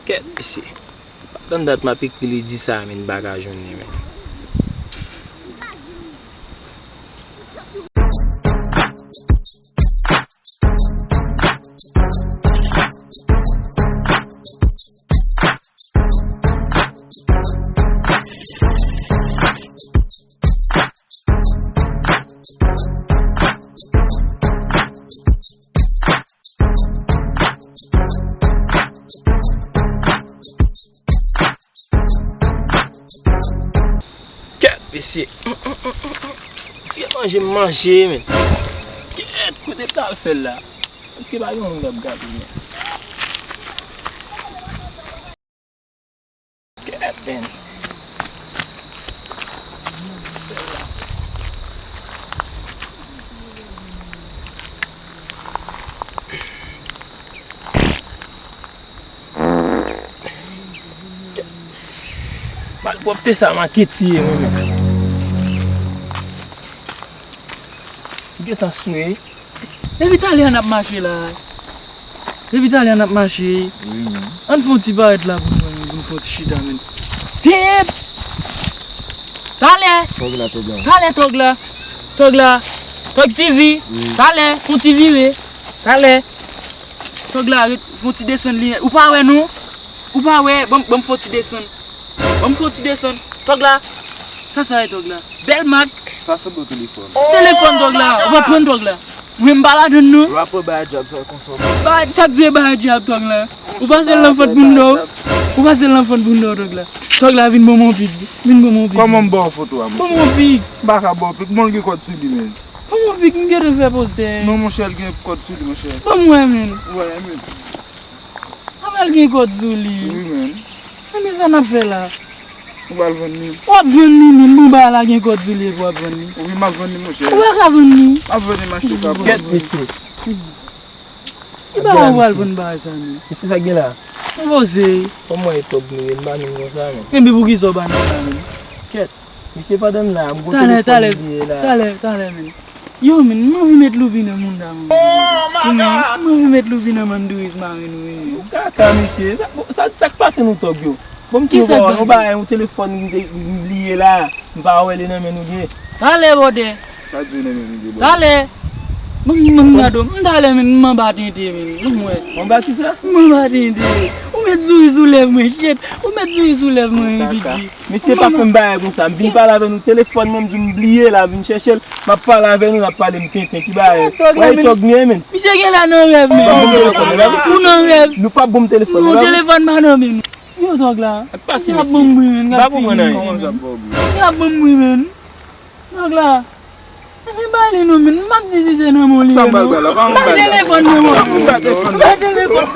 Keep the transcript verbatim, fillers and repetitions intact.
Kèt, mesye. Pa tann dat m ap ekri li di sa, men m pa ka jwenn li, men. Kèt, mesye. Fè manje m manje, men. Kèt, kote m t al fè l la? Èske pa gen moun k ap gade, men? Kèt, men. Malpwòpte sa make tiye mwen menm. M gentan swe. Depi talè a n ap mache la. Depi talè a n ap mache. Wi, men. Ann fè yon ti parèt la pou nou, pou nou fè yon ti chita, men. Hip! Talè! Tòg la, tòg la. Talè, tòg la. Tòg la. Tòg Steevy. Wi. Talè, fè yon ti vire. Talè. Tòg la, ret, fè yon ti desann li. Ou pa wè, non? Ou pa wè? Ban m, ban m fè yon ti desann. Ban m fè yon ti desann. Tòg la. Sa, sa ye tòg la. Bèl mak. Sa sanble yon telefòn. Telefòn tòg la. Ou pa pran tòg la. Mwen m pa ladann non. Yo ap bay djab sa konsa. Bay, chak jou e bay djab tòg la. Ou pase l nan fant bouda w. Ou pase l nan fant bouda w tòg la. Tòg la vin ban m yon pik. Vin ban m yon pik. Kòman m ba w foto a, monchè? Ban m yon pik. M pa ka ba w pik. Bon, l gen kòd sou li, men. Ban m yon pik, m gentan fè postè. Non, monchè, l gen kòd sou li, monchè. Ban m wè, men. Wè, men. Anmè l gen kòd sou li. Wi, men. Anmè sa n ap fè la? Ou pral vann li? W ap vann li, men bon bagay la gen kòd sou li epi w ap vann li. Wi, m ap vann li, monchè. Ou pa ka vann li. M ap vann li, m achte kabrit. Kèt, mesye. Ki bagay ou pral vann bagay sa, men? Mesye, sa k gen la? Ou poze. Kòman e tòg nou ye? N pa menm konsa, men. Enben, poukisa w pa nan la, men? Kèt. Mesye, pandan m la, m gon telefòn m bliye la. Talè, talè, talè, men. Yo, men, m anvi met loupi nan mouda, men. Oh my God! M anvi met loupi nan mandouris maren nou, men. Kaka, mesye. Sa, sa, sa k pase nou tòg yo? Bon, m di yon bagay, yon telefòn m te, m bliye la. M pa wè li nan men nou byen. Talè, bòdè. Sa di nan men nou byen, bòdè. Talè. Ban m, ban m gade w. M talè, men, m anba tenten, men. Ban m wè. Anba kisa? M anba tenten. Ou met souri sou lèv mwen, shit. Ou met souri sou lèv mwen, piti. Mesye, pa fè m bagay konsa. M vin pale avè nou telefòn, mwen m di m bliye la, vin chèche l. M ap pale avè nou, n ap pale m tenten. Ki bagay? Wè, tòg mwen, men. Misye gen la nan rèv, men. Ou nan rèv. Nou p ap ban m telefòn. Non, telefòn pa nan men nou. Yo, tòg la. Sa k pase, mesye? M ap ban m bri, men. M pa konprann anyen. Sa ap ban m bri, men. Tòg la. Ann ba li non, men. M ap di si se nan men w li ye, non. Sa m pral bay la? Pa ban m bay la. Bay telefòn nan men w. Bay telefòn.